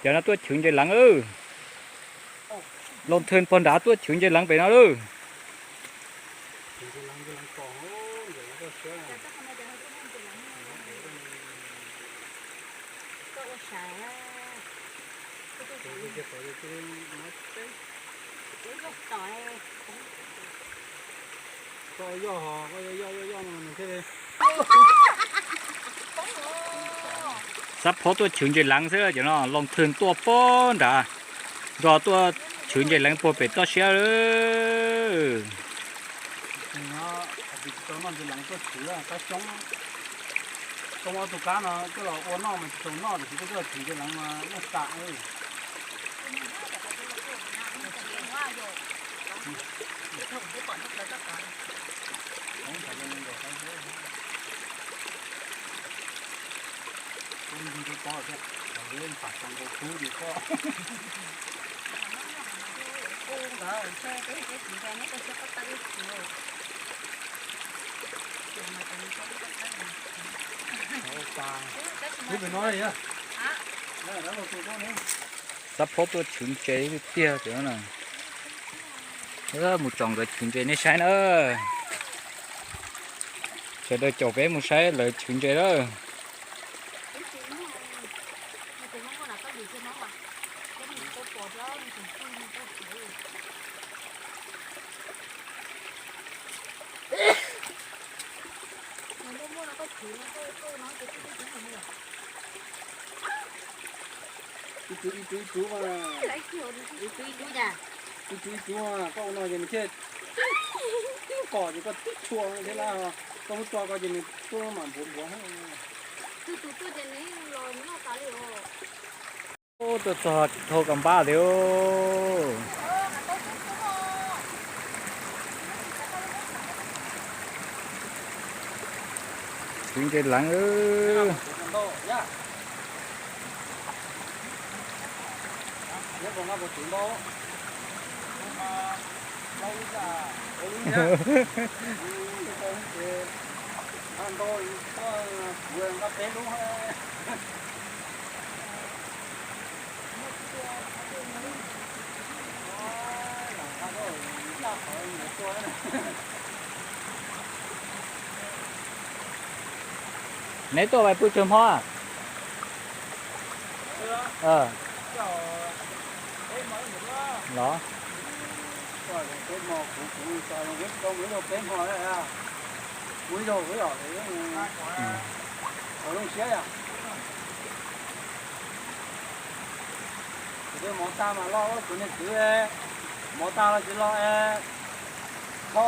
Cov no tuaj chwv ntses leev lawm. Loos Thwj pog nrad tuaj chwv ntses leev pem no lawm. Xab phob tuaj chwv ntses leev xwb, cov no Loos Thwj tuaj pog nrad, nrog tuaj chwv ntses leev puag pem toj siab lawm. Tsoo ob tug kab no coj los ua noj mas tsis tau noj, tiam sis koj coj los chwv ntses leev mas noj tas. Xab phob tuaj chwv ntses tiag tiag tiag. Mus tsom nkawd chwv ntses nej saib na. Sawv daws caum peb mus saib lawv chwv ntses lawm. Ib tug ib tug ib tug, ib tug ib tug, koj ua no ces nws thiaj tib qos ces koj tib tshua thiab lawm, koj muab tso ko ces nws tuaj mam npuav npuav. Tuaj txog tsis tau kas npab li. Chwv ntses leev. Neb tuaj vais pw tsawg hmo? Los, peb hmo, kuv kuv ib zaug peb hmo, ua ib zaug xwb os. Lub siab yom. Kuv twb mov tag mas loj, kuv niag kwv mov tag los tsis los es, ho.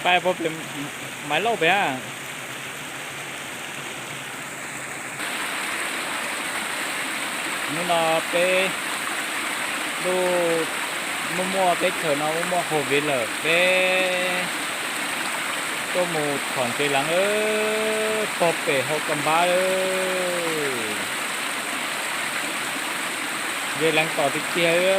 Pab puag pem Maiv Lauj pem. Hnub no peb lub, muaj muaj teb chaws no muaj muaj hauv viv lawm, peb tuaj mus thom ntses leev lawm, pog pem hauv kas npab lawm. Ntses leev tom tiag tiag li.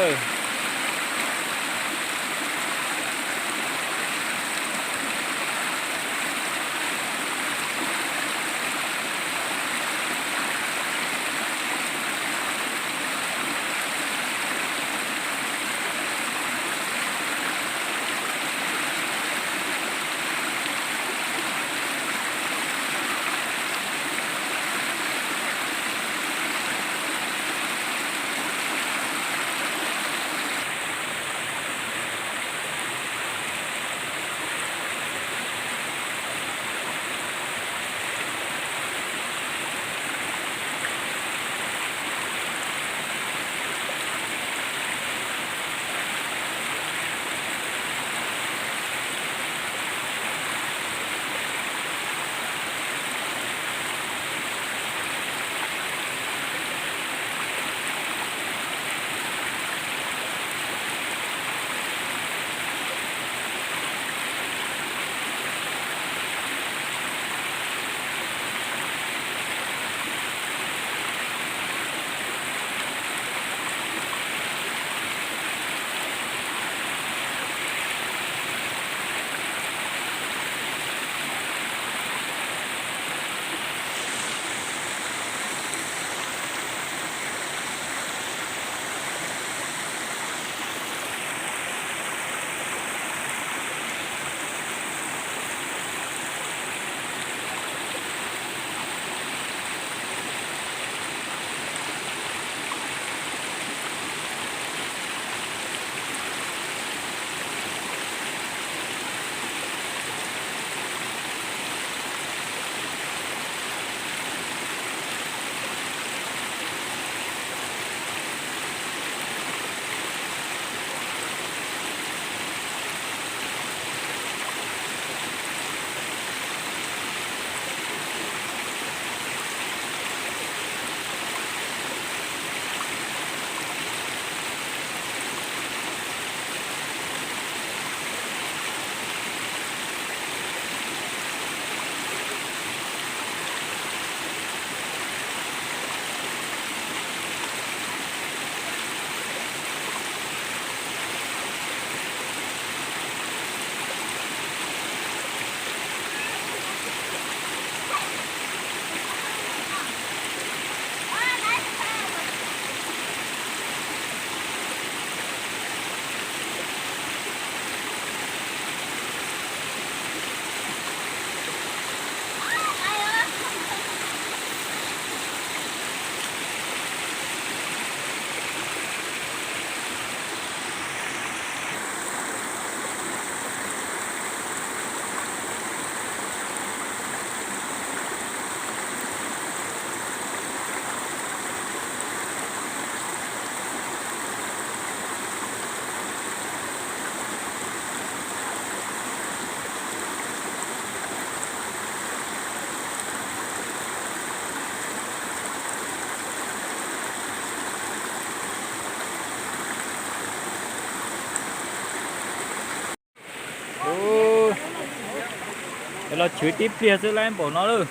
Los chwv tib pliag xwb lawm npaum no lawm.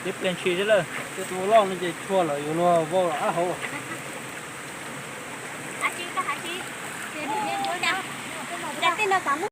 Tib pliag ntshis xwb lawm. Tus loj no ces tshua lawm yuav luag vau los ab hauv. Tej no xav muab